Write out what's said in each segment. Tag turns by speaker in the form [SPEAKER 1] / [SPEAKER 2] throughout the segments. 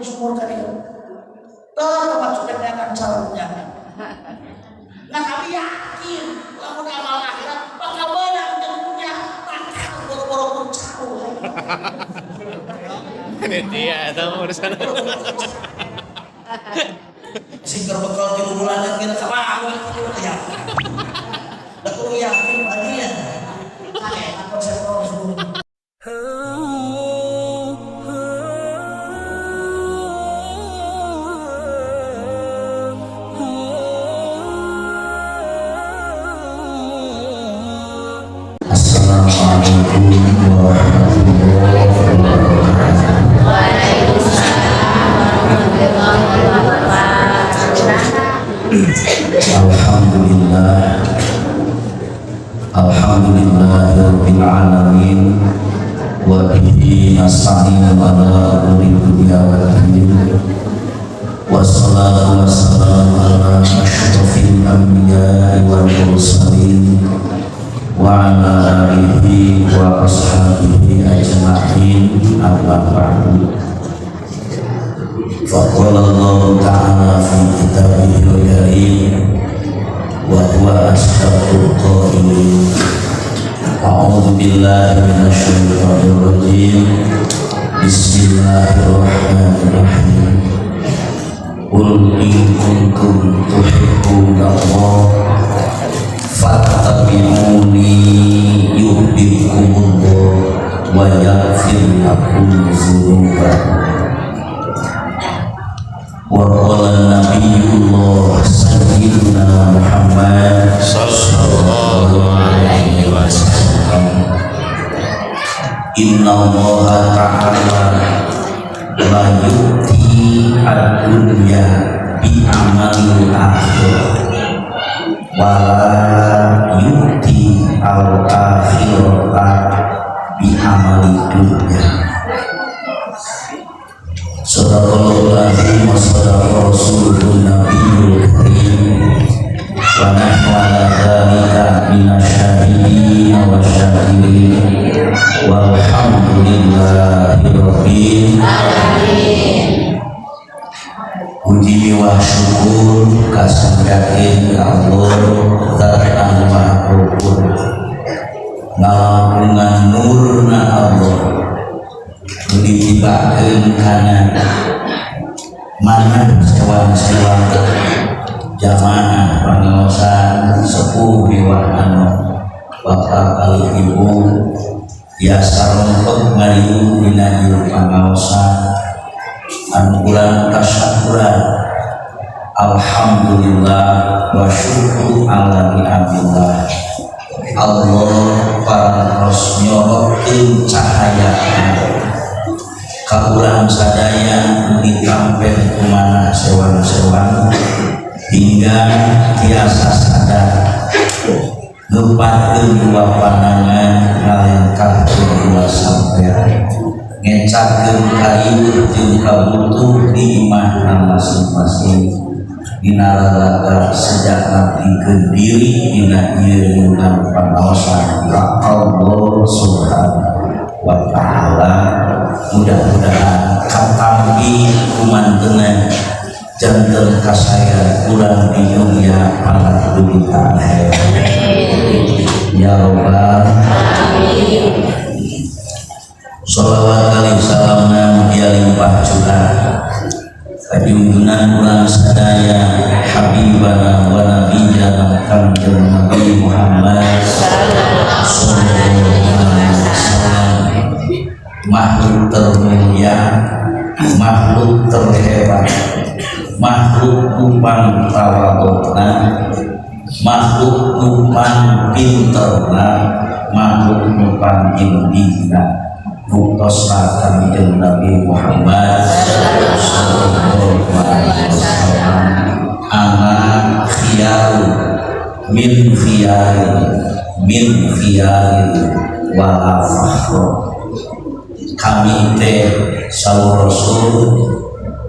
[SPEAKER 1] Sumur ka dieu. Teu tempat sudah neangan calonnya. Nah, kami yakin lamun amal akhirat bakal menang jeung dunia, bakal boro-boro pun cau.
[SPEAKER 2] Panitia eta mah urusan.
[SPEAKER 1] Sing keur bekal 3 bulan kita sama ya. Da kudu yakin bagian. Kayak konsep Rasul.
[SPEAKER 3] Assalamualaikum warahmatullahi wabarakatuh.
[SPEAKER 4] Waalaikumsalam warahmatullahi wabarakatuh.
[SPEAKER 3] Alhamdulillah, Alhamdulillahirabbil alamin, wa bihi nasta'inu ala umuri dunya waddin. Wassalatu wassalamu ala asyrafil anbiya'i wal mursalin wa ala alihi wa ashabihi ajma'in, amma ba'du. فقال الله تعالى في كتابه الكريم وهو أصدق القائلين: أعوذ بالله من الشيطان الرجيم، بسم الله الرحمن الرحيم، قل إن كنتم تحبون الله فاتبعوني يحببكم الله ويغفر لكم ذنوبكم. وقال النبي الله سيدنا محمد
[SPEAKER 2] Sallallahu alaihi wasallam.
[SPEAKER 3] إن الله تعالى لا يؤتي الدنيا بعمل الآخرة ولا يؤتي الآخرة بعمل الدنيا. صدق الله العظيم وصدق رسوله النبي الكريم، ونحن على ذلك من الشاهدين والشاكرين، والحمد لله رب. Puji wa syukur kasanggakeun ka Allah, Zat anu Maha Luhur, ngalangkungan nurna Allah nu ditibakeun kana mana sewang-sewang jamaah pangaosan, sepuh miwah anu, bapak kalih ibu, biasa rompok ngariung dina ieu pangaosan anu urang tasyakuran. Alhamdulillah wa syukru ala ni'amillah. Allah parantos nyorotkeun cahaya ka urang sadaya nu ditampen kumanah sewang-sewang hingga tiasa sadar ngepatkeun dua pandangan, ngalengkahkeun dua sampean, ngecakeun kayu jeung kabutuh di imahna masing-masing dina lalaga sejak ngabdikeun diri dina ieu lingkungan pangaosan ka Allah Subhanahu wa Ta'ala. Mudah-mudahan katampi kumantenan, janten kasaya kurang di dunia alat dunia akhirat, ya robbal. Salawat kalih salamna mugia limpah curah kajunjunan urang sadaya, habibana wa nabiyana Kangjeng Nabi Muhammad sallallahu alaihi wasallam, makhluk termulia, makhluk terhebat, makhluk nu pang tawadukna, makhluk nu pang pinterna, makhluk nu pang indihna, buktosna Kangjeng Nabi Muhammad sallallahu alaihi wasallam. أنا خيار من خيار من خيار ولا فخر. Kami teh, saur Rasul,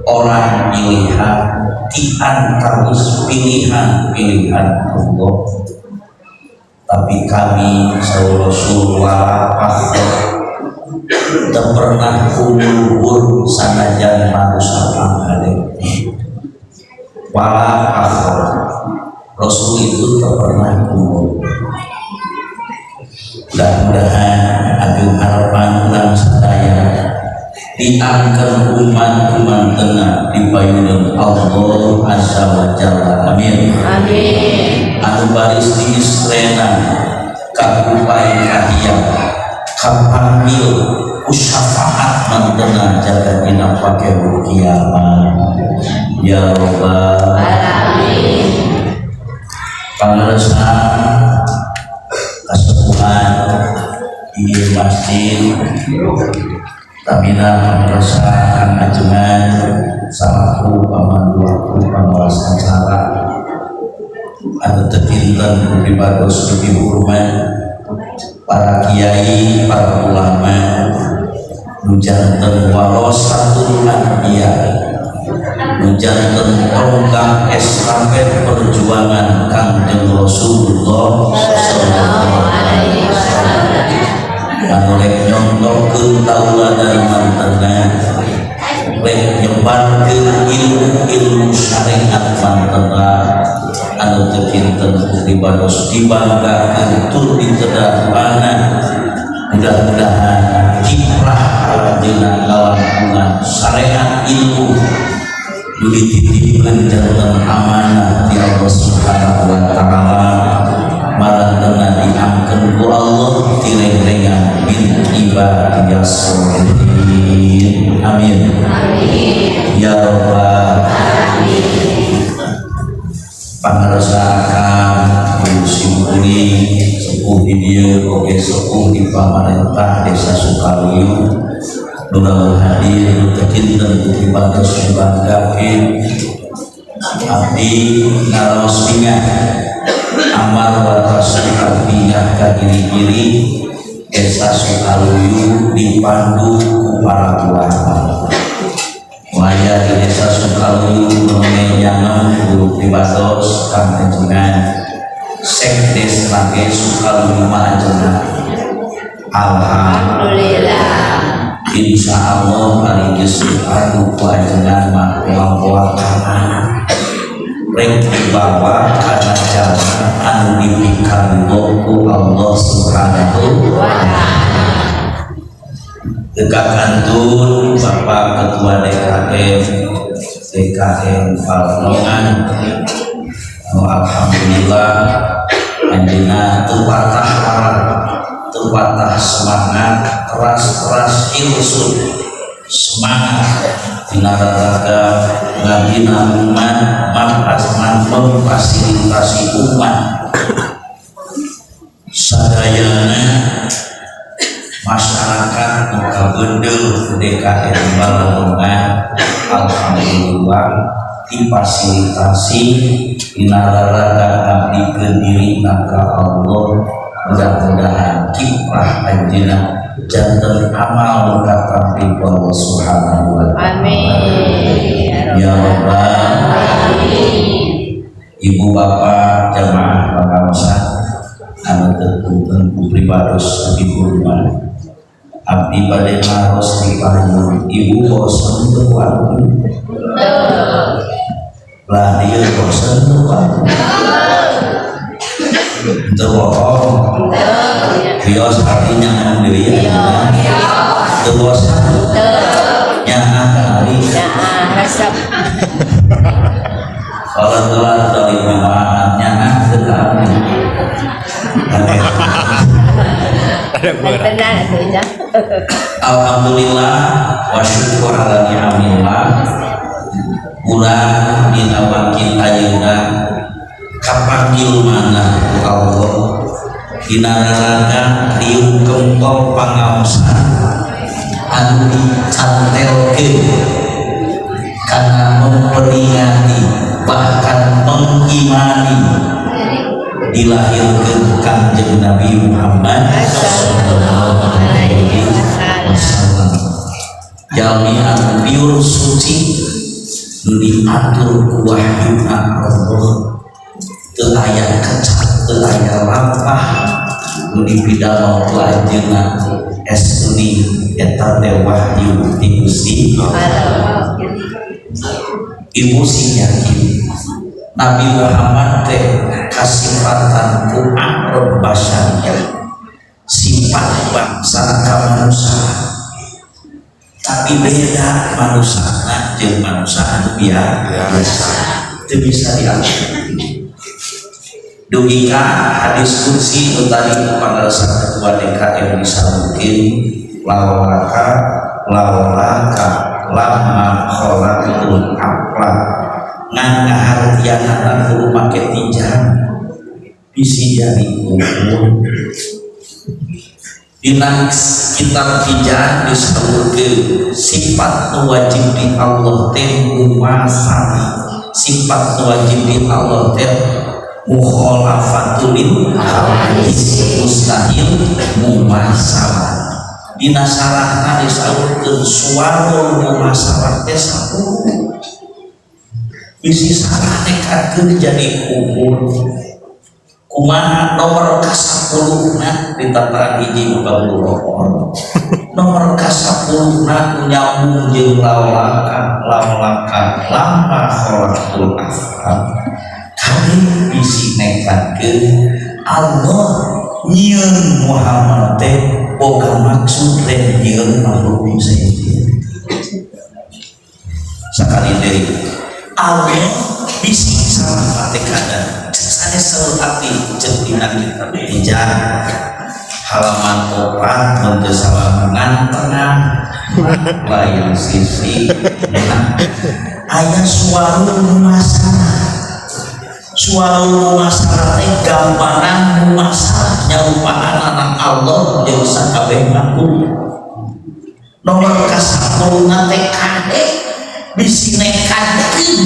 [SPEAKER 3] orang pilihan di antawis pilihan-pilihan Allah, tapi kami, saur Rasul, ولا فخر. Teu pernah kumuluhur sanajan manusia panghade. Wala fakhor. Rasul itu tak pernah kumuluhur. Mudah-mudahan agung harapan urang sadaya diangkat umat umat tengah di payunan Allah Azza wa Jalla. Amin.
[SPEAKER 4] Amin.
[SPEAKER 3] Anu baris di istrena kakupai kahiyang kapanggil ku syafaat mantena jaga dina pake kiamat ya Rabbal
[SPEAKER 4] Alamin.
[SPEAKER 3] Pangeresan kasepuhan di masjid Tamina, pangeresan ajengan salaku pamandu waktu pangawas acara anu teu kinten pribados lebih hormat para kiai, para ulama nu janten warasatul anbiya, nu janten tonggak estafet perjuangan Kangjeng Rasulullah sallallahu
[SPEAKER 4] Alaihi wasallam.
[SPEAKER 3] Anu rek nyontohkeun tauladan mantena, rek nyebarkeun ilmu-ilmu syariat mantena anu teu kinten pribados dibanggakeun tur ditedahana. Mudah-mudahan kiprah aranjeunna ngalangkungan syariat ilmu nu dititipkeun janten amanah ti Allah Subhanahu wa Taala marantena diangkeun ku Allah tireng-rengan min ibadiyas sholihin. Amin.
[SPEAKER 4] Amin.
[SPEAKER 3] Ya Rabbal pangarsa akang ku simkuring sepuh di dieu oge sepuh di pamarentah Desa Sukaluyu nu hadir nu teu kinten ku pribados dibanggakeun. Abdi ngaraos bingah amar watas bingah ka giri-giri Desa Sukaluyu dipandu ku para ulama. Waya di Desa Sukaluyu mengenai guru pribados kang ajengan sekdes lage Sukaluyu mah ajengan.
[SPEAKER 4] Alhamdulillah.
[SPEAKER 3] Insya Allah ari geus dipandu ku ajengan mah moal kamana, rek dibawa kana jalan anu dipikaridho ku Allah Subhanahu
[SPEAKER 4] Wa ta'ala.
[SPEAKER 3] Tegak kantun Bapak Ketua DKM DKM Balongan. Oh, alhamdulillah anjeunna teu patah harap, teu patah semangat, keras-keras irsun semangat dina raraga ngabina umat, memfasilitasi umat sadayana masyarakat nu kabeundeuh DKM Balongan. Alhamdulillah difasilitasi dina raraga ngabdikeun dirina ka Allah. Mudah-mudahan kiprah anjeunna janten amal nu katampi ku Allah Subhanahu wa Ta'ala.
[SPEAKER 4] Amin.
[SPEAKER 3] Ya Rabbal. Ibu bapak jamaah pangaosan anu teu kinten ku pribados dihormat, abdi bade naros di payun. Ibu bosen teu ku abdi? Lah, dieu bosen teu ku abdi? Teu bohong, bios artinya ngomong diri ya. Teu bosen nyaah kali.
[SPEAKER 4] Ya, resep.
[SPEAKER 3] Kalau telah dari jemaah nyaah teu ka abdi?
[SPEAKER 2] Ada berat.
[SPEAKER 4] Benar tuh ya.
[SPEAKER 3] Alhamdulillah wa syukur ala ni'amillah. Urang dina bangkit ayeuna kapanggil mana ku Allah dina raraga riung gempol pangaosan anu dicantelkeun karena memperingati bahkan mengimani dilahirkan Kangjeng Nabi Muhammad sallallahu alaihi wasallam, jalmi anu pure suci nu diatur ku wahyuna Allah, teu aya kecat, teu aya lampah nu dipidamel ku anjeunna. Estuni eta teh wahyu ti Gusti
[SPEAKER 4] Allah.
[SPEAKER 3] Ibu sing yakin Nabi Muhammad teh kasifatan ku a'rad basyariyah, sifat bangsa kamanusiaan, tapi beda manusia jeung manusia anu biasa, teu bisa diatur. Dugi ka hadis qudsi nu tadi pada saat ketua DKM disambutkeun, laulaka laulaka lamma khalaqtul aflak, ngan ngahartianana kudu make tijang, bisi jadi umur. Dina kitab Tijang disebutkeun sifat nu wajib di Allah teh mumasalah, sifat nu wajib di Allah teh mukhalafatul lil hawadis, mustahil mumasalah. Dina sarahna disaurkeun suwarul mumasalah teh 10, bisi salah nekatkeun jadi kubur. Kumaha nomor ka-10na di tataran hiji mah rokok, nomor ka-10na nyambung jeung laulaka laulaka lamma khalaqtul aflak, kami bisi nekatkeun Allah nyieun Muhammad teh boga maksud teh nyieun makhluk sejen. Sakali deui, Allah bisi salah patekada sanes saur abdi. Ceuk dina kitab Tijang halaman 4, mun teu salah ngan tengah lain sisi aya suwarul masalah. Suwarul masalah teh gambaran masalah nyarupaan anak Allah jeung sakabeh makhluk. Nomor ka-10 teh kade bisi nekatkeun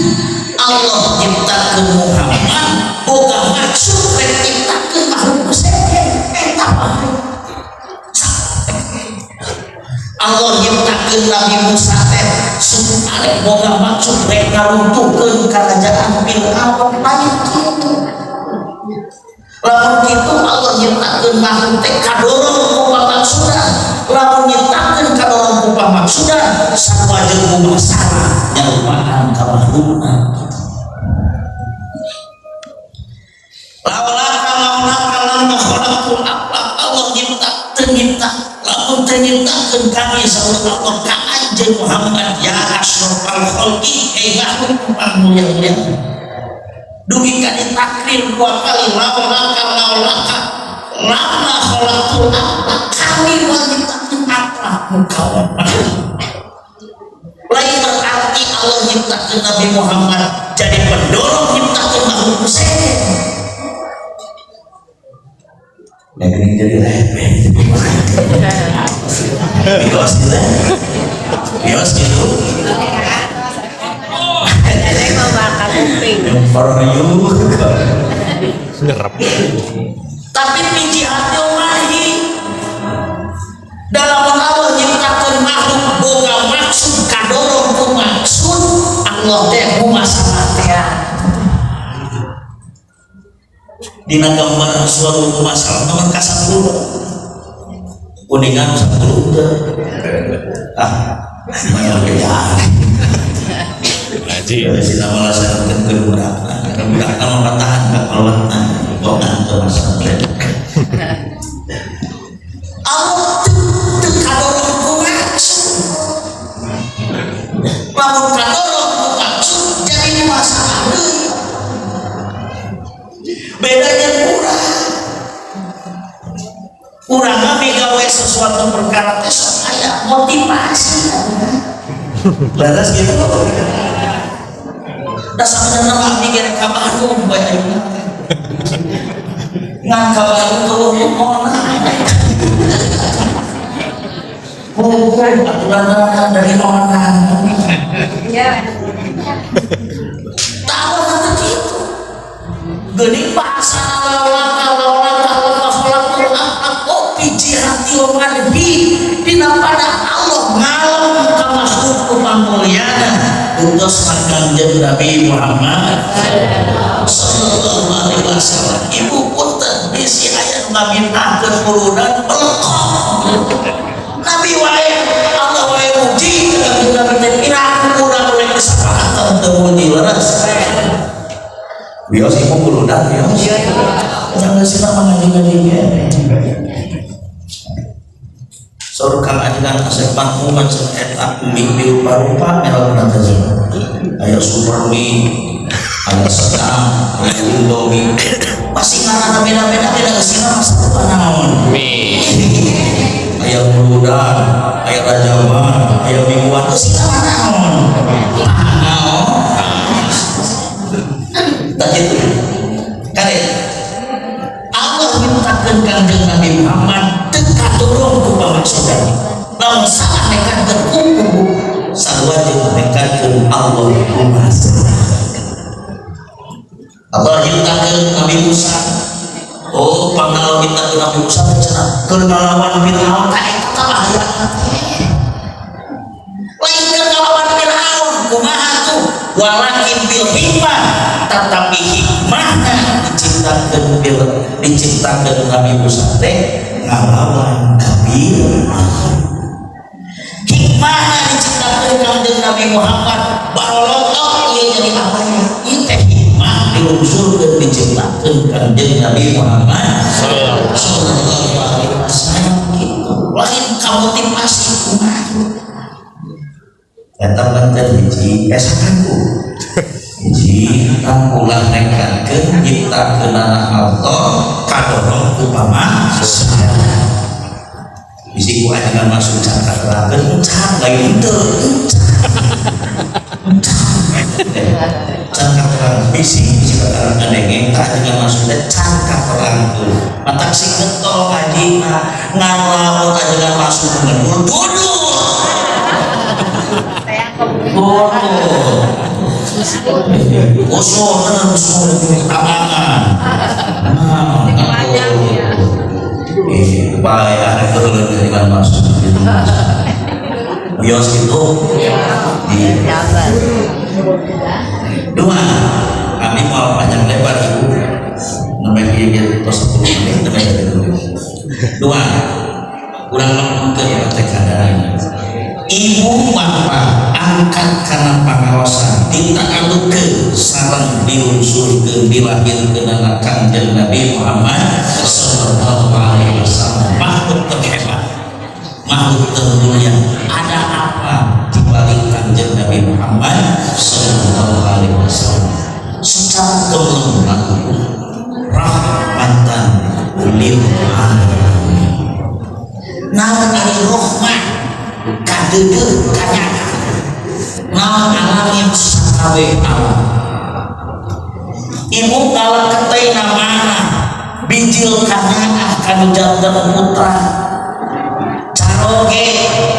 [SPEAKER 3] Allah nyiptakeun Muhammad boga maksud rek nyiptakeun makhluk sejen. Eta mah Allah nyiptakeun Nabi Musa teh supaya boga maksud rek ngaruntuhkeun kerajaan Fir'aun, lain kitu. Lamun kitu Allah nyiptakeun makhluk teh kadorong ku pamaksudan. Lamun nyiptakeun kadorong ku pamaksudan, sarua jeung masalah nyarupaan ka makhlukna. Laulaka laulaka lamma khalaqtul aflak, Allah nyipta teu nyipta, lamun teu nyiptakeun kami saur Allah ka anjeun Muhammad, ya asyrafal khalqi, eh makhluk pangmulia-mulia. Dugi ka ditakrir dua kali, laulaka laulaka lamma khalaqtul aflak, kami moal nyiptakeun aflak mukawan makhluk. Lain berarti Allah nyiptakeun Nabi Muhammad jadi pendorong nyiptakeun makhluk sejen. Negeri jadi lepeh. Bios gitu. Bios gitu.
[SPEAKER 4] Jadi mau bakal kuping.
[SPEAKER 2] Nyerap.
[SPEAKER 1] Tapi biji hati wahi dalam Allah nyiptakeun makhluk boga maksud kadorong ku maksud Allah teh masalah teh. Dina gambar suatu masalah nomor ka-10 kuningan 10 teh ah mana ya.
[SPEAKER 2] Ngaji.
[SPEAKER 3] Dari nama alasan ke budakna, budakna mah patahan ka kolotna, boga teu masalah.
[SPEAKER 1] Allah teu kadorong ku maksud. Lamun kadorong ku maksud jadi masalah deui. Bedanya kurang. Urang mah migawe sesuatu perkara teh sok aya motivasi.
[SPEAKER 3] Lantas gitu.
[SPEAKER 1] Da sabenerna mah abdi ge rek ka Bandung bae ayeuna teh. Ngan ka Bandung teu ona. Oh, aturan dari orang.
[SPEAKER 4] Ya.
[SPEAKER 1] Tahu teu kitu. Geuning bahasa laulaka laulaka lamma khalaqtul aflak, oh biji hati manhi dina pada Allah ngalem ka makhluk pamulyana utus Kangjeng Nabi Muhammad sallallahu alaihi wasallam. Ibu punten bisi aya nu ngabid'ahkeun urunan melekong. Nabi wae Allah wae muji ka Nabi teh, piraku urang rek kesepakatan teu muji, leres. Wios ibu kudu wios. Jangan sih mah ngaji-ngaji kene. Saur Kang Ajengan Asep Makmuman, cenah eta mie rupa-rupa merekna teh. Aya super mie, aya sedang, aya Indomie. Pasti ngaranna beda-beda, beda eusina mah sarua naon?
[SPEAKER 2] Mie.
[SPEAKER 1] Aya Muludan, aya Rajaban, aya Mingguan, eusina mah naon? Naon? Tak gitu. Kade Allah mintakeun Kangjeng Nabi Muhammad teu kadorong ku pamaksudan. Lamun salah nekatkeun kuku sarua jeung nekatkeun Allah kuasa. Allah nyiptakeun Nabi Musa. Oh, panggal nyiptakeun Nabi Musa teh cenah keur ngalawan Firaun, tah eta bahaya. Lain keur ngalawan Firaun, kumaha tuh? Walakin bil hikmah, tetapi hikmahna diciptakeun bil diciptakeun Nabi Musa teh ngalawan Nabi. Hikmahna diciptakeun Kangjeng Nabi Muhammad barolotok ieu jadi apa ya? Ieu teh hikmah dilungsurkeun diciptakeun Kangjeng Nabi Muhammad sallallahu alaihi wasallam gitu. Lain kamotivasi kumaha? Eta banten hiji esakanku. Hiji ulah nekatkeun nyiptakeunana Allah kadorong ku pamaksud. Bisi ku ajengan masuk can katerangkeun, encan, lain henteu, encan. Can katerang, bisi bisi katerang ngadenge tah ajengan masuk teh can katerangkeun. Matak sing getol ngajina ngan lamun ajengan masuk ngedul duduk. Oh, usul bener, usul tabangan. Nah, baik, ada turun dengan masuk gitu. Bios gitu. Iya. Dua, kami mau panjang lebar ibu. Namanya dia tos 10 menit, namanya gitu. Dua, kurang lembutkeun ya teh kadang. Ibu bapak angkat karena pengawasan dita'allukeun sareng dilungsurkeun dilahirkeun Kangjeng Nabi Muhammad sallallahu alaihi wasallam, makhluk terhebat, makhluk termulia. Ada apa di balik Kangjeng Nabi Muhammad sallallahu alaihi wasallam? Secara kelembutan, rahmatan lil alamin. Naon ari rahmah? Kadeudeuh kanyana. Naon alamin? Sakabeh alam. Ibu ngaleketeina mana bijil kanyaah kanu janten putra, caroge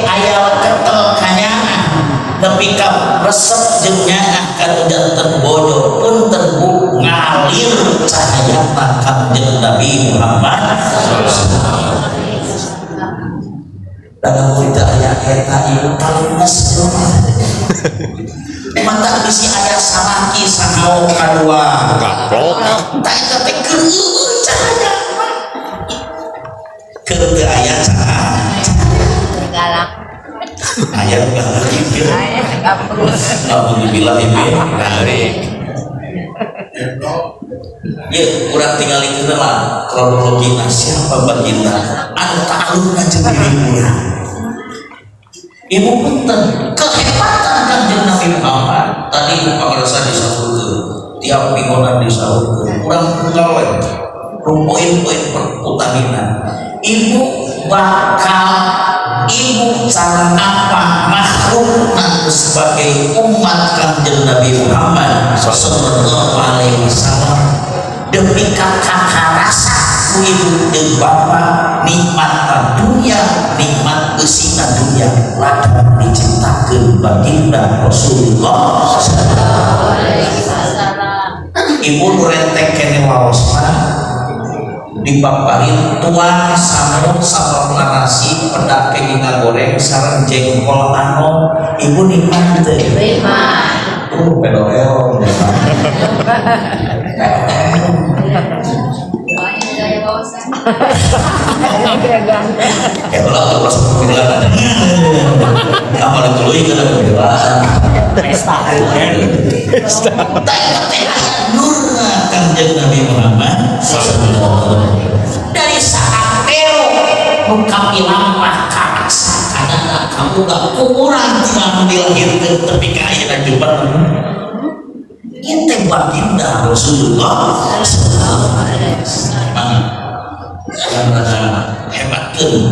[SPEAKER 1] aya leketel kanyaah nepi ka resep jeung nyaah kanu janten bojo. Punten Bu, ngalir cahaya Kangjeng Nabi Muhammad dalam kita aya eta ibu kalunas mata bisi aya salaki sahau kadua.
[SPEAKER 2] Gaplok.
[SPEAKER 1] Tak eta teh keur cahaya, keur teu aya cahaya.
[SPEAKER 4] Galak.
[SPEAKER 1] Aya galak gitu.
[SPEAKER 4] Aya kapus.
[SPEAKER 1] Alhamdulillah ibu.
[SPEAKER 2] Tarik.
[SPEAKER 1] Ya, urang tinggalikeun lah kronologi siapa baginda anu ta'alluqna jeung diri urang. Ibu punten, kehebatan Kangjeng Nabi Muhammad tadi ku pangarsa disaurkeun, tiap mingguan disaurkeun, urang unggal we poin-poin pertamina. Ibu bakal ibu cara apa makhluk sebagai umat Kangjeng Nabi Muhammad sallallahu alaihi wasallam demi kakak rasa ku ibu jeung bapak nikmat dunia, nikmat eusina dunia lada diciptakeun baginda Rasulullah. Ibu nu rentek kene waosna dipaparin tuang sangu sambal nasi pedak kenging ngagoreng sareng jengkol anom, ibu nikmat teu?
[SPEAKER 4] Nikmat.
[SPEAKER 1] Tuh pedoel.
[SPEAKER 4] Pak Ustaz.
[SPEAKER 3] Ya kalau pas pembelaan apa dituluy kana pembelaan.
[SPEAKER 1] Pesta.
[SPEAKER 3] Teh teh aya nurna Kanjeng Nabi Muhammad sallallahu alaihi wasallam.
[SPEAKER 1] Dari saat tero nu kapilampah karasa kadang kaboga kuburan
[SPEAKER 3] Ti anu dilahirkeun tepi ka ayeuna jumpa.
[SPEAKER 1] Ieu teh baginda
[SPEAKER 3] Rasulullah sallallahu alaihi wasallam. Yang rada hebatkeun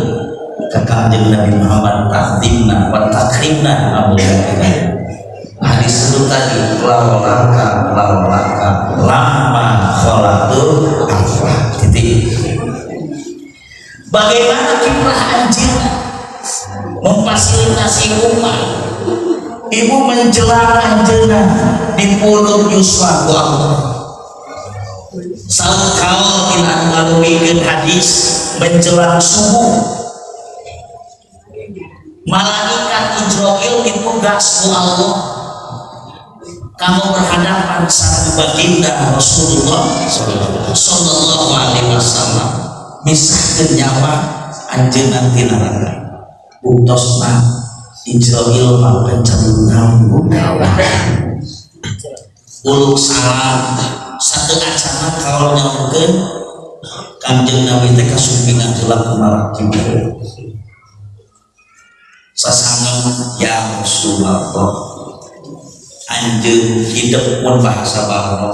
[SPEAKER 3] ka Kanjeng Nabi Muhammad, takdimna wa takrimna amuliakeun. Hadis itu tadi, laulaka laulaka lamma khalaqtul arwah titik.
[SPEAKER 1] Bagaimana kiprah anjeunna memfasilitasi umat?
[SPEAKER 3] Ibu, menjelang anjeunna dipundhut yuswa ku Allah.
[SPEAKER 1] Saur kaul tina anu ngaluwikeun hadis,
[SPEAKER 3] menjelang subuh
[SPEAKER 1] malaikat Ijroil ditugas ku Allah, kamu berhadapan sama baginda Rasulullah Sallallahu Alaihi Wasallam,
[SPEAKER 3] misahkeun nyawa anjeunna tina raga. Buktosna Ijroil mah pencabut nyawa.
[SPEAKER 1] Uluk salam satu acana
[SPEAKER 3] kalau nyaurkeun Kanjeng Nabi teh kasumpingan heula ku malak Jibril. Sasangen, "Ya Rasulullah, anjeun hidup," mun bahasa baheula,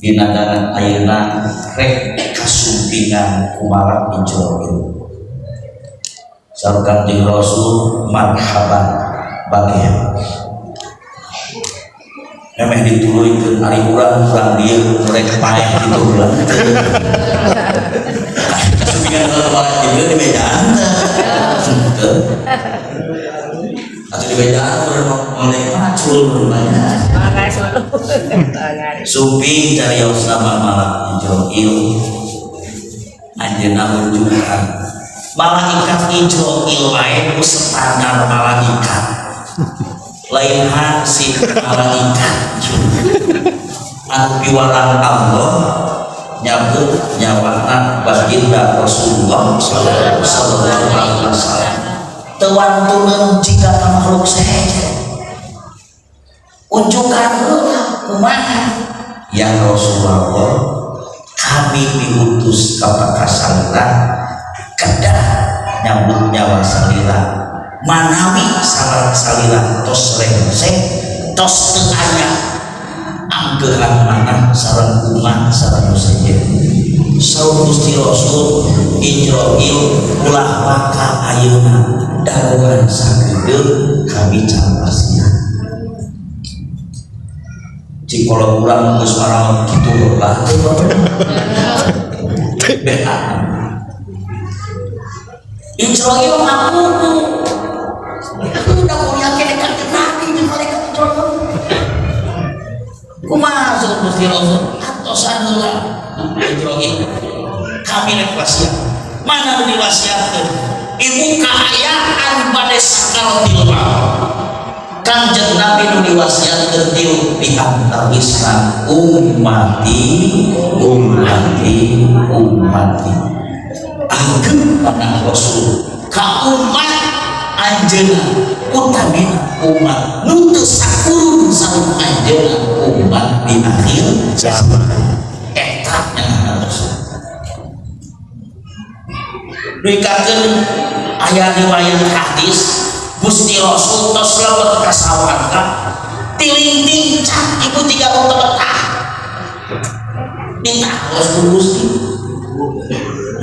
[SPEAKER 3] "dina dangan ayeuna rek kasumpingan ku malak Ijroil." Saur Kanjeng Rasul, "Marhaban." Bagian memeh dituluykeun. Ari urang urang dieu rek paeh kitu heula, kasumpingan heula malak Jibril di bejaan teu? Atau di bejaan urang oleh macul banyak. Sumping carios nama malak Ijroil, anjeunna unjukan malaikat Ijroil wae ku standar malaikat lain hansip. Malaikat anu piwarang Allah nyabut nyawana baginda Rasulullah sallallahu alaihi wasallam
[SPEAKER 1] teu wantuneun jika ka makhluk sejen. Unjukan heula kumaha?
[SPEAKER 3] "Ya Rasulullah, kami diutus ka salira, kedah nyambut nyawa salira. Manawi salah salira tos rengse, tos teu aya anggehan manah sareng umat sareng nu sejen."
[SPEAKER 1] Saur Gusti Rasul, "Ijroil, ulah waka ayeuna, dagoan sakedeung kami can wasiat."
[SPEAKER 3] Cik, kalau urang geus maraon kitu lah beta.
[SPEAKER 1] Ijroil ngaku udah mau yakin dekat ke Nabi jeung malaikat Ijroil. Kumaha saur Gusti Rasul? "Atosan heula, Ijroil, kami rek wasiat." Mana nu diwasiatkeun? Ibu, kaayaan bade sakaratil maut Kanjeng Nabi nu diwasiatkeun tilu, di antawisna ummati, ummati, ummati. Ageng pada Rasul ka umat anjeunna, utamina umat nu teu sakurun sareng anjeunna, umat di akhir zaman. Eta nya Rasul. Duikakeun aya riwayat hadis, Gusti Rasul tos lebet ka sawarga, tiling tincak, ibu, tiga nu teu betah. Ditaros ku Gusti,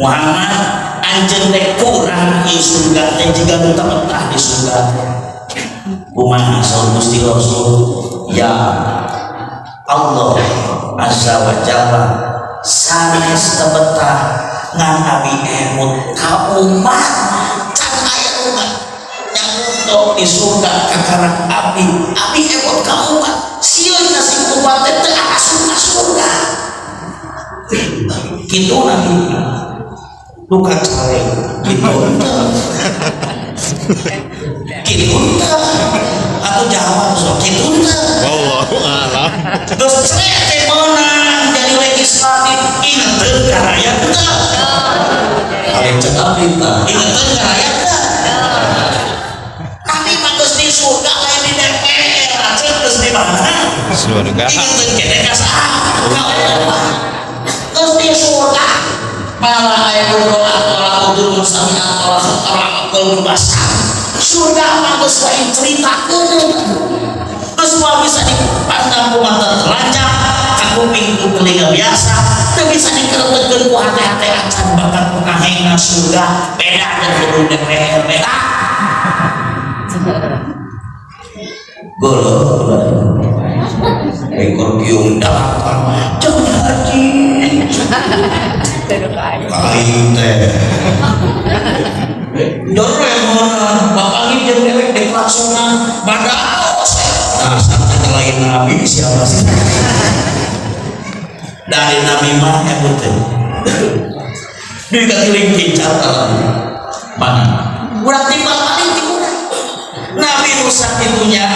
[SPEAKER 1] "Muhammad, anjeun teh kurang ieu surga teh, jiga nu teu betah di surga teh." Kumaha saur Gusti Rasul? "Ya Allah Azza wa Jalla, sanes teu betah, ngan abi emut ka umat. Can aya umat nyanguntok di surga kakarak abi. Abi emut ka umat, sieun nasib umat teh teu asup ka surga." Kitu Nabi luka caleg gitu kitu teu atau jawab sok kitu teu?
[SPEAKER 2] Wallahu a'lam.
[SPEAKER 1] Terus saya teh menang jadi legislatif, ingeteun ka rakyat teu? Cek abdi tah. Ingeteun ka rakyat teh. Nabi mah geus di surga, lain di DPR. Aceh geus di mana?
[SPEAKER 2] Surga.
[SPEAKER 1] Ingeteun keneh ka saha? Ka Allah. Geus di surga. Malah aya nu doa wala udhunun sami'at wala khatara ala qalbi basar. Surga mah geus wae ceritakeun. Geus moal bisa dipandang ku mata telanjang, ka kuping ku telinga biasa, teu bisa dikeretekeun ku hate-hate acan, bahkan ku kahengna surga beda jeung gedung DPR, beda. Golo ekor kiung dalapan jangan haji. Aing teh jore mana bapak ini jeung dewek di klaksonan badaos. Nah, sampai lain nabi siapa sih dari nabi mah yang teh di keliling kincar mana urang timbal balik ti urang Nabi Musa itunya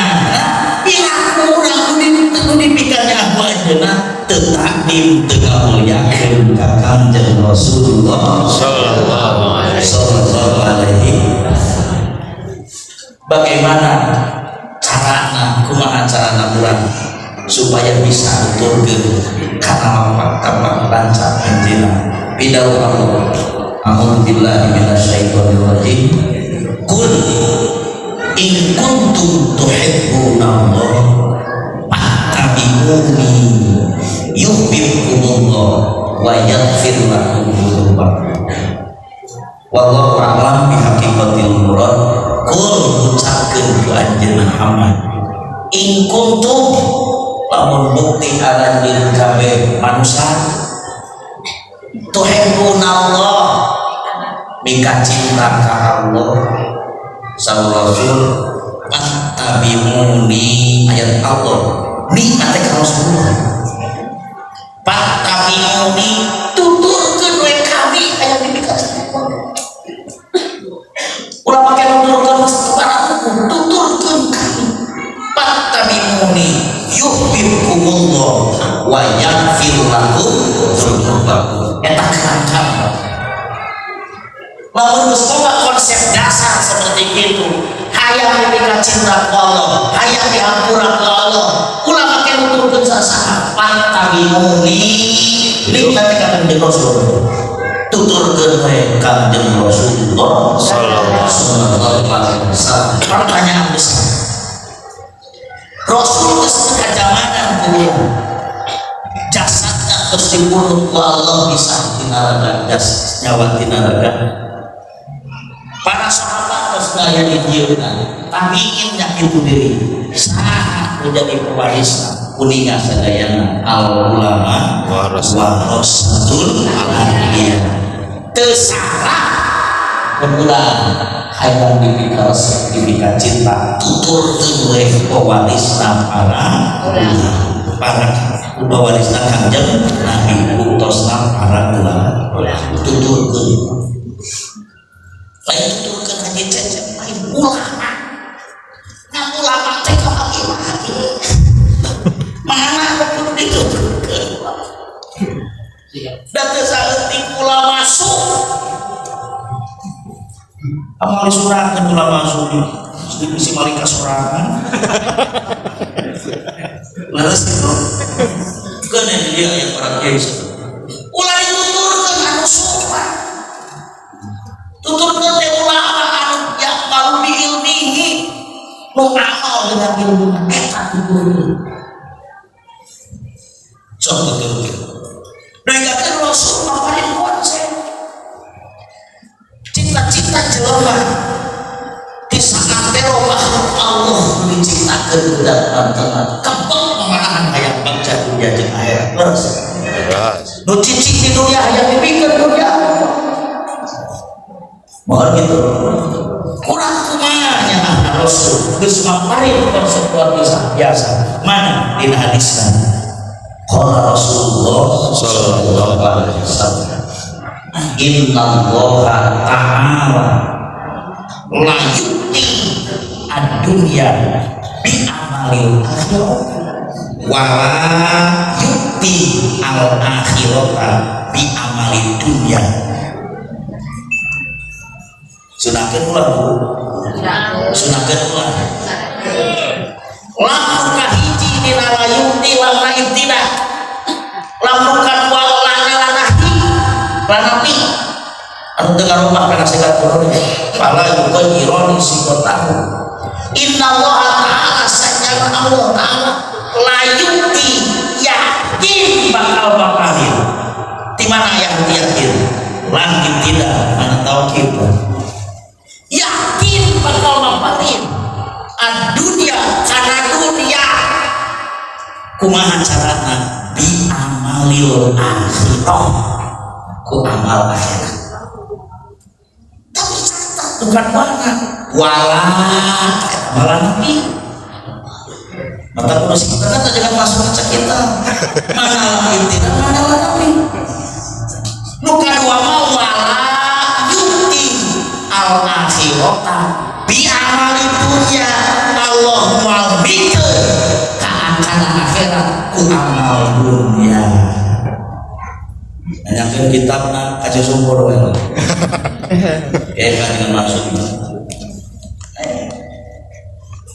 [SPEAKER 1] piraku urang nu dipikanya aku anjeunna teu takdim, teu ngamuliakeun ka Kangjeng Rasulullah
[SPEAKER 2] Sallallahu alaihi.
[SPEAKER 1] Sallallahu alaihi. Bagaimana carana, kumaha carana urang supaya bisa nuturkeun kana lapak tapak lancar anjeunna pidawuh Allah? A'udzu billahi minasyaitonir rajim. Qul in kuntum tuhibbunallah fattabi'uni yuhibbukumullah wa yaghfir lakum dzunubakum. Wallahu a'lam bi haqiqatil murad. Qul, ucapkeun ku anjeun Muhammad, in kuntum, lamun bukti aranjeun kabeh manusia, tuhibbunallah, mika cinta ka Allah, saur Rasul, fattabi'uni, ayat Allah ni ate ka Rasulullah, fattabi'uni, tuturkeun we kami aya di mika cinta. Ulah pake nuturkeun kepada hukum, tuturkeun kami. Fattabi'uni yuhibbukumullah wa yaghfir lakum dzunubakum. Eta kerangka. Lamun geus boga konsep dasar seperti itu, hayang diberikan cinta ku Allah, hayang dihampura ku Allah, ulah make nuturkeun sasaha, fattabi'uni, nikmati ka Kangjeng Rasul, tuturkeun we Kangjeng Rasulullah
[SPEAKER 2] Sallallahu
[SPEAKER 1] sallallahu alaihi wasallam. Pertanyaan besar, Rasul geus teu kajamanan ku urang, jasadna geus dibunuh ku Allah, bisa tina raga jas nyawa tina raga. Para sahabat geus aya di dieu, tabiin nya kitu deui. Saha nu jadi pewarisna? Kuninga sadayana, al ulama warasatul anbiya. Teu salah mun urang hayang dipika resep, dipika cinta, tuturkeun we pewarisna para pewarisna Kangjeng Nabi, buktosna para ulama. Tuturkeun, lain tuturkeun Haji Cecep, lain ulama. Nah, ulama teh kabagi-bagi, mana nu kudu dituturkeun? Da teu saeutik ulama su amal sorangan, ulama su bisi maling ka sorangan. Leres gitu kan dia yang orang kiai. Ulah dituturkeun anu sopan, tuturkeun teh ulama anu ya'malu bi ilmihi, nu amal dengan ilmu, eta tuturkeun. Sok tuturkeun. Dengarkan, Rasul maparin konsep cita-cita jelema di saat makhluk Allah diciptakan budak mantengan kebek memanahan hayang bagja dunia jeung akhirat. Leres?
[SPEAKER 2] Leres.
[SPEAKER 1] Nu cicing di dunia hayang dipikeun dunia. Mohon gitu kurang kumaha nya. Rasul geus maparin konsep luar biasa biasa. Mana dina hadisna? Qala Rasulullah sallallahu alaihi wasallam, inna Allah ta'ala la yu'ti ad-dunya bi amalil akhirah wa la yu'ti al akhirata bi amalid dunya. Sunahkeun ulah, Bu? Sunahkeun ulah? Lam nu kahiji dina la yu'ti, lamna ibtida. Lam nu kadua lana lanahi, lanafi anu teu ngarobah kana sigat mudhari. Fala yughayyirani sighotahu. Innallaha ta'ala, sanyana Allah ta'ala, la yu'ti, yakin bakal bakahin. Di mana yang yakin? Lam ibtida mana taukid, yakin bakal maparin ad-dunya kana dunya. Kumaha carana? Bi amalil akhirah, ku amal akhirat. Tapi catat, bukan mana wala malah nabi mata kudu kita kan jangan masuk ke kita mana lam ibtida, mana lah nabi. Nu kadua mah wala yu'ti al akhirata bi amali dunya. Allah moal mikeun ka akana akhirat ku amal dunya. Nanyakeun kitabna ka sumur we. Eh, kan dengan masuk.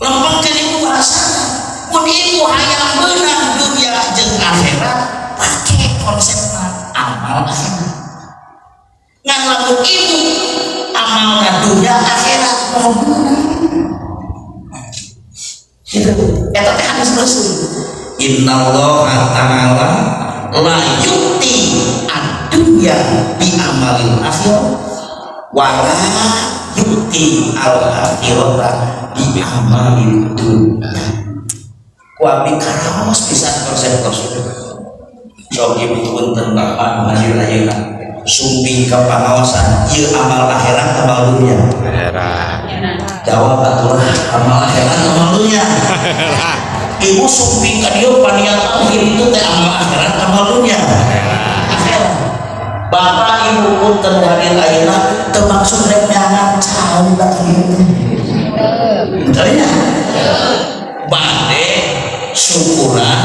[SPEAKER 1] Lempengkeun ibu bahasana. Mun ibu hayang beunang dunia jeung akhirat, pake konsepna amal akhirat. Ngan lamun ibu amalna dunia, akhirat moal beunang. Gitu. Eta teh hadis Rasul. Innallaha ta'ala la yu'ti ad-dunya bi amalil akhirah wa la yu'ti al akhirata bi amalid dunya. Ku abdi karaos pisan konsep Rasul. Sok ibu, punten, bapak nu hadir ayeuna sumping ka pangaosan ieu, amal akhirat, amal dunia?
[SPEAKER 2] Akhirat.
[SPEAKER 1] Jawab atulah, amal akhirat, amal dunia? Ibu sumping ka dieu paniatan itu teh amal akhirat, amal dunia? Akhirat. Bapak ibu, punten, hadir ayeuna teu maksud rek neangan cau ka kieu. Tadinya bade syukuran,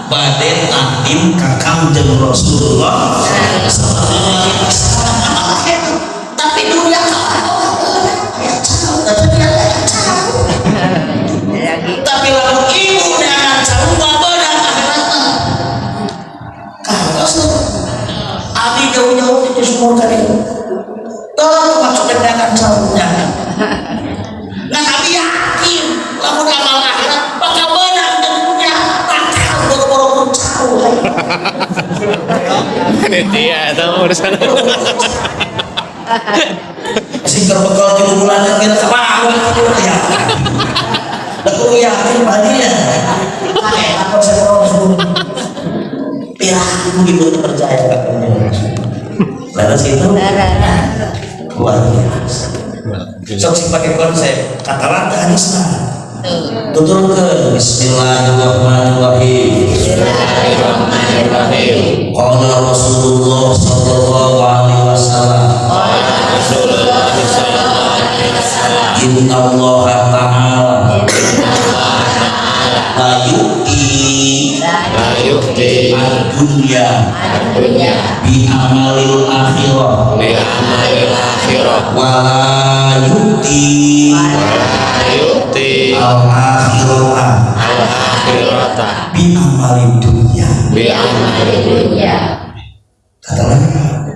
[SPEAKER 1] bade takdim ka Kangjeng Rasulullah sallallahu alaihi wasallam, amal akhirat. Tapi dunia kalah ya cau, tapi dia cau.
[SPEAKER 4] Lagi.
[SPEAKER 1] Tapi lamun ibu neangan cau mah beunang akhirat mah. Kados abi jauh-jauh di sumur tadi. Tuh maksud neangan cau nya. Ngan abi yakin lamun amal akhirat bakal beunang jeung dunia, bakal boro-boro pun cau.
[SPEAKER 2] Panitia itu urusan.
[SPEAKER 1] Sing terbekal 3 bulanan kita ke bawah ya. Lah kudu yakin baginya. Kayak konsep Rasul. Piraku ibu percaya katanya. Lalu situ luar biasa. Sok sing pakai konsep kata lanta hadisna. Tuturkeun Bismillahirrahmanirrahim.
[SPEAKER 2] Bismillahirrahmanirrahim.
[SPEAKER 1] Qala Rasulullah sallallahu alaihi wasallam.
[SPEAKER 2] Rasulullah sallallahu alaihi wasallam.
[SPEAKER 1] Inna Allah ta'ala la yu'ti
[SPEAKER 2] La yu'ti
[SPEAKER 1] ad-dunya
[SPEAKER 2] dunya
[SPEAKER 1] bi amalil akhirah
[SPEAKER 2] bi amalil akhirah
[SPEAKER 1] wa la yu'ti
[SPEAKER 2] wa la yu'ti
[SPEAKER 1] al akhirata
[SPEAKER 2] al akhirata
[SPEAKER 1] bi amalid dunya.
[SPEAKER 2] Bi amalid
[SPEAKER 4] dunya.
[SPEAKER 1] Kata lagi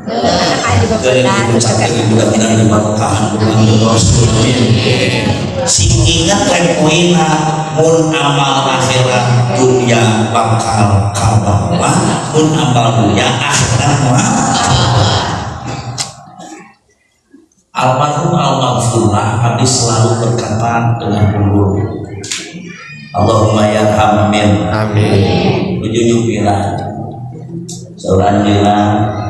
[SPEAKER 4] Anak
[SPEAKER 1] dari ibu cantik, ibu tidak dibarokah Rasul. Sing ingat rek poina, mun amal akhirat dunia bakal kabawa, mun amal dunia akhirat mah. Almarhum almaghfurlah abdi selalu berkata dengan ulur Allahumma yarham, amin.
[SPEAKER 2] Amin.
[SPEAKER 1] Ujung bilang seorang bilang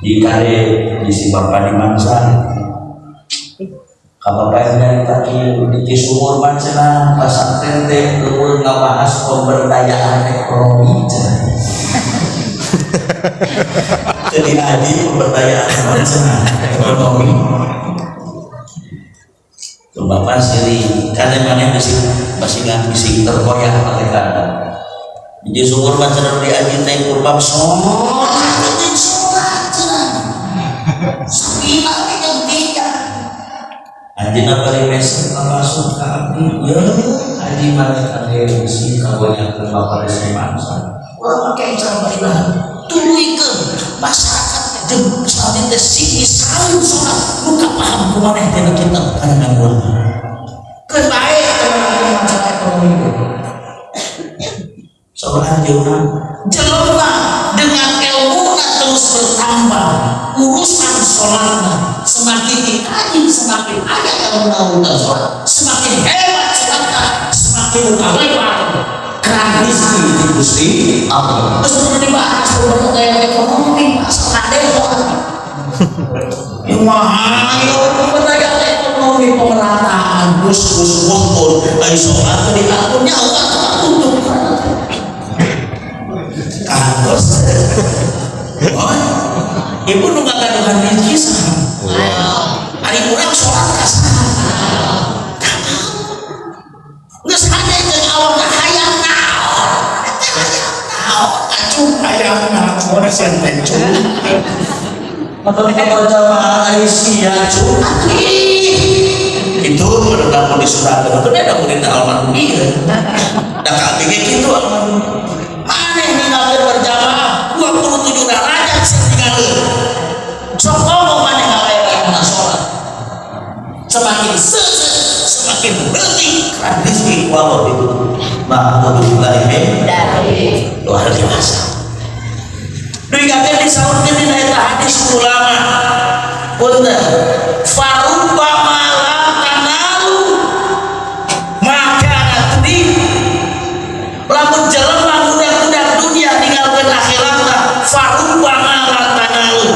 [SPEAKER 1] di kare di si bapak di mangsa ka bapak yang dari tadi di Cisumur man cenah pasantren teh eueuh ngabahas pemberdayaan ekonomi cenah. Jadi adi pemberdayaan naon cenah, ekonomi. Tuh bapak siri kan mana masih masih nggak bising terkoyak pakai kata di sumur mah cenah di aji teh kurbab sholat jeung sholat cenah. Sambil yang tiga.
[SPEAKER 3] Anjeunna bari meser masuk ka abdi, ye haji maneh kade bisi kabanyakeun bapak resi mangsa. Urang make cara barilah. Tuluykeun masyarakat jeung salin teh sing saun salat nu kapaham ku maneh teh kita kana urang. Keun bae kana masalah ekonomi. Soal anjeunna jelema dengan ilmu terus bertambah urusan sholatna semakin dikaji semakin aya ilmu urusan sholat semakin hebat sholatna semakin buka lebar keran rezeki di Gusti Allah. Terus perlu dibahas pemberdayaan ekonomi masalah dewa. Wah, ayo pemberdayaan ekonomi pemerataan gus gus gus ayo sholat diaturnya Allah tutup kantos. Oh, ibu nu ngagaduhan rezeki saha? Ari urang sholat ka saha? Geus hade jeung awak hayang naon? Eta hayang naon? Acuh hayang naon sia teh cuh. Motor jamaah Aisyah cuh. Itu menurut di surat itu beda mun dina almarhum ieu. Da ka abdi ge kitu almarhum. Maneh ninggalkeun berjamaah 27 derajat sia tinggalkeun. Sok ngomong maneh ngalayakan sholat. Semakin semakin berhenti keran rezeki ku Allah itu. Ma'udzubillahi min luar biasa. Duit kabeh disaurkeun dina eta hadis ulama. Punten. Farubbama la tanalu maka tadi lamun jelema budak-budak dunia ninggalkeun akhiratna farubbama la tanalu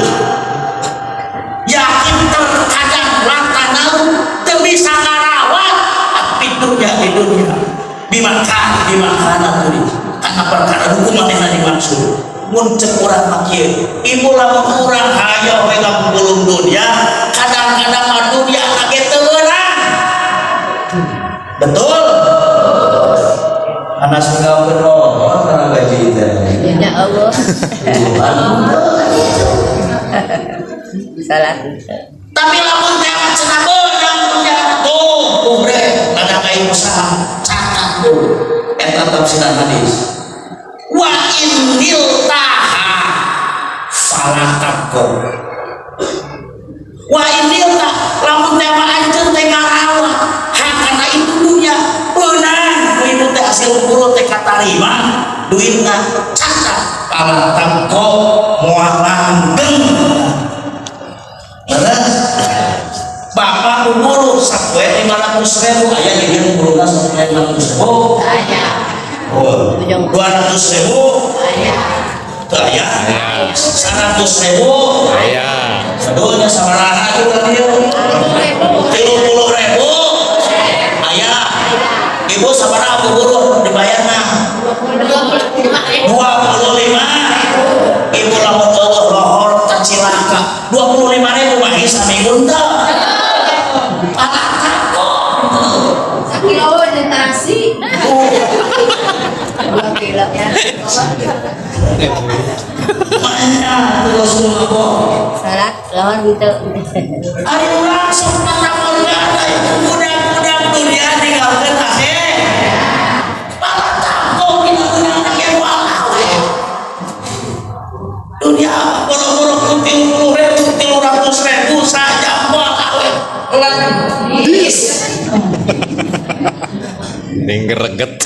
[SPEAKER 3] yakin terkadang la tanalu teu bisa ngarawat api dunia di dunia bimakan bimakana tadi karena perkara hukum manehna dimaksud mun cek urang mah kieu ibu lamun urang hayo we ngagulung dunia kadang-kadang mah dunia ge teu meunang betul. Anas ninggalkeun lohor karena gaji teh.
[SPEAKER 4] Ya Allah.
[SPEAKER 3] Tuhan.
[SPEAKER 4] Salah.
[SPEAKER 1] Tapi lamun teh cenah beunang dunia tuh ubre ladang aing usaha catat tuh eta tafsiran hadis wa in niltaha fala tabqa wa in nilta lamun teh mah anjeun teh ngarawat hakana itu dunia beunang duit teh hasil buruh teh katarima duitna catat fala tabqa moal langgeng. Beres. Bapak buruh sapoe 500 ribu aya di dieu buruhna sapoe 500 ribu.
[SPEAKER 4] Aya.
[SPEAKER 1] Oh, 200 ribu.
[SPEAKER 4] Aya.
[SPEAKER 1] Teu aya.
[SPEAKER 2] Aya.
[SPEAKER 1] 100 ribu.
[SPEAKER 2] Aya.
[SPEAKER 1] Aduh nya sabaraha juga dia 30 ribu aya. Ibu sabaraha buruh dibayarna? 25. Ibu lamun eueuh lohor tacilaka 25 ribu mah saminggu teu pala takok.
[SPEAKER 4] Sakilo jeung nasi. 2 kilo ya.
[SPEAKER 1] Mana Rasulullah.
[SPEAKER 4] Salat lawan gitu.
[SPEAKER 1] Ari urang sok mata morgana itu budak-budak dunia ninggalkeun akhir. Pala takok dina meunang ge moal awet. Dunia boro-boro ku 30 ribu 300 ribu saja moal awet. Ledis.
[SPEAKER 2] Ning greget.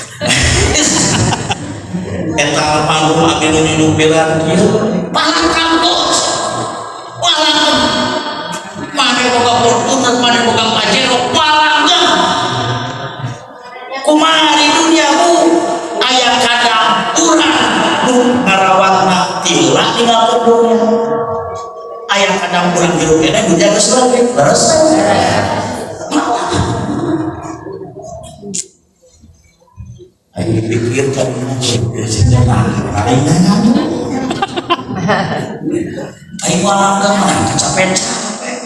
[SPEAKER 1] Eta almarhum abdi nu nyupiran kieu. Pala kampus. Walangan. Mane boga Fortuner, mane boga Pajero, walangan. Kumaha di dunia bu aya kadang urang nu ngarawatna ti heula ninggalkeun dunia. Aya kadang urang hirup keneh dunia geus leungit, leres teh? Malah. Ayo dipikirkan lain. Ayo walang mah capek-capek.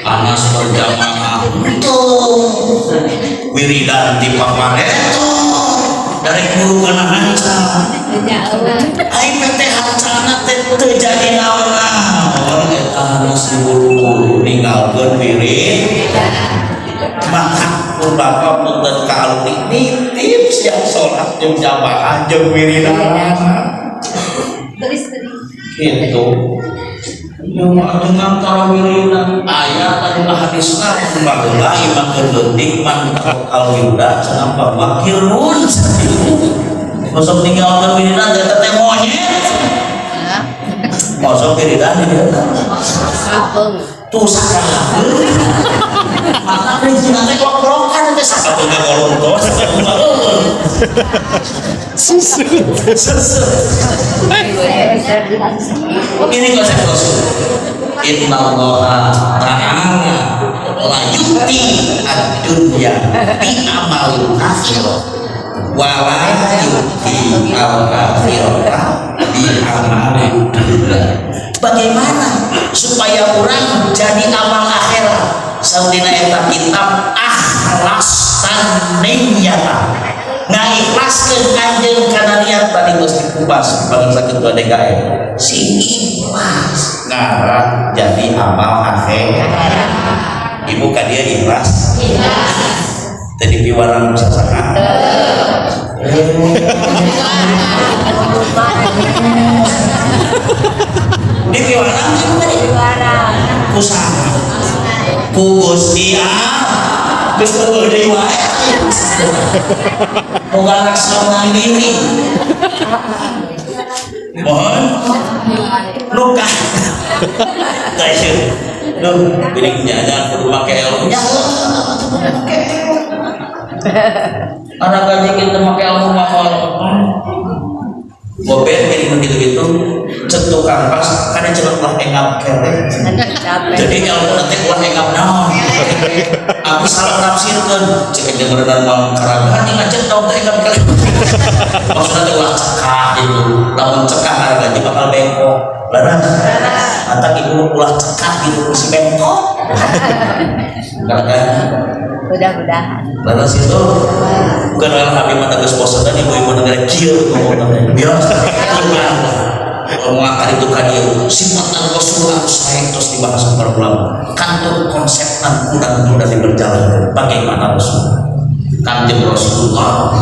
[SPEAKER 1] Anas berjamaah tuh wiridan di pamareto dari guru kana hanca.
[SPEAKER 4] Ya Allah.
[SPEAKER 1] Aing PT hancana teh teu jadi naon-naon eta anas diburu-buru ninggalkeun wirid.
[SPEAKER 3] Maka ku bapak punten ka alumni, nitip siang sholat jeung jamaah jeung wiridan.
[SPEAKER 4] Terus terus.
[SPEAKER 3] Gitu. Ya mah dengan tarawiridan aya anu hadisna baheula imah keur leutik man kalau wirda cenah wakilun. Masuk tinggalkeun wiridan eta teh monyet. Masuk wiridan di dieu
[SPEAKER 4] Kampung.
[SPEAKER 3] Tuh sakala. Maka prinsipna teh klok-klokan teh sakabeunga kolontos.
[SPEAKER 2] Susut.
[SPEAKER 3] Susut. Ini konsep Rasul. Inna Allah ta'ala la yu'ti ad-dunya bi amalil akhirah wa la yu'ti al-akhirah bi amalil dunya. Bagaimana supaya orang jadi amal akhirat? Saudina eta kitab akhlas taniyata, ngaikhlaskeun anjeun kana niat tadi geus dikupas bangsa ketua DKM, si ikhlas ngarah jadi amal akhirat. Ibu ka dia ikhlas tadi piwarang sasaka. Di piwarang ibu tadi kusaha ku Gusti, ah geus eueuh deui wae, boga anak sauna diri. Mohon luka kayak duh gini nyanya kudu make ilmu nya, make ilmu anak gaji kita make ilmu mahal. Bobet gini gitu-gitu cek tukang pas kada celok lah engap kere. Jadi ilmu nanti ulah engap naon, aku salah nafsirkeun cek jeung berenang mau karagan ini ngacet naon teh engap kere, maksudnya teh ulah cekah gitu. Lamun cekah gaji bakal bengkok. Laras atau ibu ulah cekah gitu si bengkok karagan.
[SPEAKER 4] Mudah-mudahan.
[SPEAKER 3] Laras itu bukan orang habis mata geus bosan ibu-ibu negara kieu ngomong biasa ngomong itu kan ieu sifatan Rasulullah saya terus dibahas para ulama kantor konsep kurang mudah diberjalan bagaimana Rasul, Kanjeng Rasulullah.